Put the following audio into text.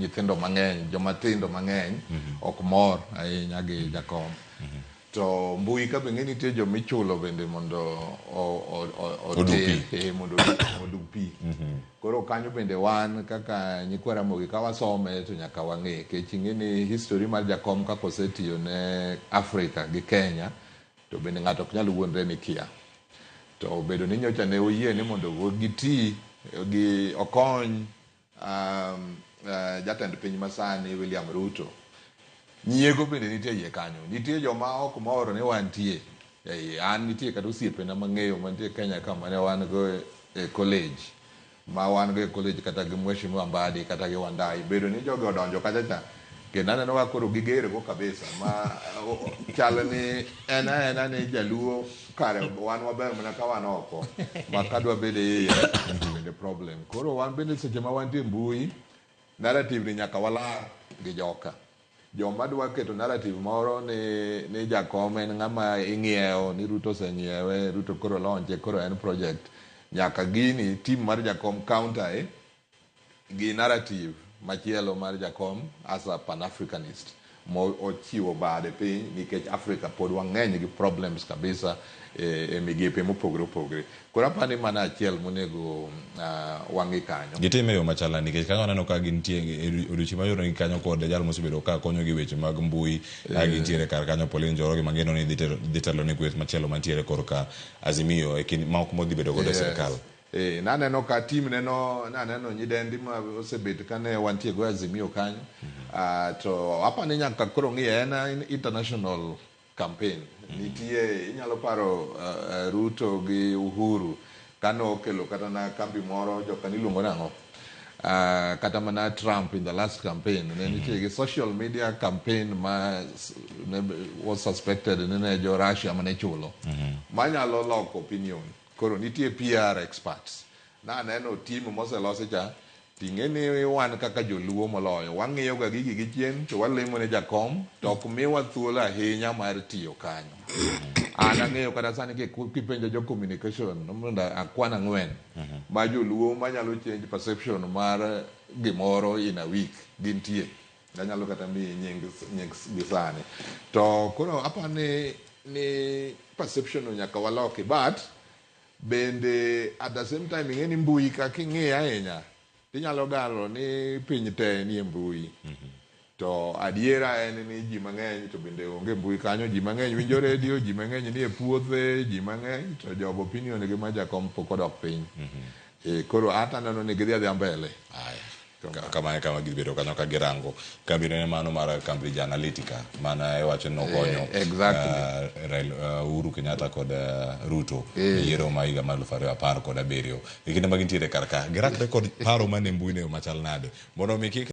nyithindo mang'eny, joma tindo mang'eny ok mor ahinya gi jakom. To mbui ka be ng'e nitie joma ichulo bende mondo Odu pi. Mondo odu pi. Koro kanyo bende wan kaka nyikwa Ramogi ka wasome to nyaka wang'e nikech ing'e ni history mar jakom kaka osetiyo ne Africa gi Kenya to bende ng'ato ok nyal wuondre ni kia. To bedo ni nyocha ne oyie ni mondo giti gi okony jatend piny masani William Ruto. Nyiego bende nitie iye kanyo. Nitie joma ok mor ni wantie e iye. An nitie kata osiepena mang'eyo mantie Kenya ka mane wan go e college. Ma wan go e college kata gi Mheshimiwa Mbadi kata gi Wandayi. Bedo ni jogi odonjo kacha cha, kendo aneno ka koro giger go kabisa. Ma chal ni en aena ni jaluo kare wan waber mana ka wan oko. Ma kadwa bedo e iye bende problem. Koro wan bende seche ma wantie mbui, narrative ni nyaka walar gi joka. Joma dwa keto narrative moro ni jakom en ng'ama ing'iewo, ni Ruto oseng'iewe, Ruto koro launche, koro en project. Nyaka gini, team mar jakom counter e gi narrative machielo mar jakom as a pan-Africanist mo ochiwo bade piny nikech Africa pod wang'eny gi problems kabisa e migepe mopogore opogore. Koro aparo ni mano achiel monego wang'i kanyo. Gitime e yo machalna nikech kanyo aneno ka gintie e odiochieng' mayudo ni kanyo kod jal mosebedo ka konyo gi weche mag mbui ka gintiere kar kanyo Pauline Njoroge mangeno ni dhi telo ne kweth machielo mantiere korka Azimio e kind moko modhi bedo godo e sirkal. Naneno ka team neno naneno nyidendi ma osebet kane wantie go Azimio kanyo. To apani ni nyaka koro ng'iye en international campaign. Nitie inyalo paro Ruto gi Uhuru kane okelo kata na kambi moro joka niluongo nang'o? Kata mana Trump in the last campaign ne nitie gi social media campaign ma ne was suspected ni ne jo Russia mane chulo. Manyalo loko opinion. Koro nitie PR experts. Naneno team moselosi cha ting'e ni wan kaka joluo moloyo wang'iyo ga gigi gi chien to walemo ne jakom to ok miwa thuolo ahinya mar tiyo kanyo. An ang'eyo kata sani kipenjo jo communication mondo akwan ang'wen ma joluo manyalo change perception mar gimoro in a week gintie. Anyalo kata miyi nying gi sani. To koro aparo ni perception no nyaka waloki but bende at the same time ing'e ni mbui ka king'iye ahinya tinyalo galo ni piny te nie mbui. To adiera en ni ji mang'eny to bende onge mbui kanyo, ji mang'eny winjo redio, ji mang'eny nie puothe, ji mang'eny to jogo opinion gi ma jakom pok odok piny. Koro ata aneno ni gidhi adhiya mbele. Aya. Kamano e kama gibedo kanyo ka girango kambi ne mano mar Cambridge Analytica mana iwacho ni nokonyo Raila, Uhuru Kenyatta kod Ruto e yiero ma higa mar 2017 e kinde ma gintiere kar ka girakre kod paro mane mbui no e yo machal nade mondo mi kik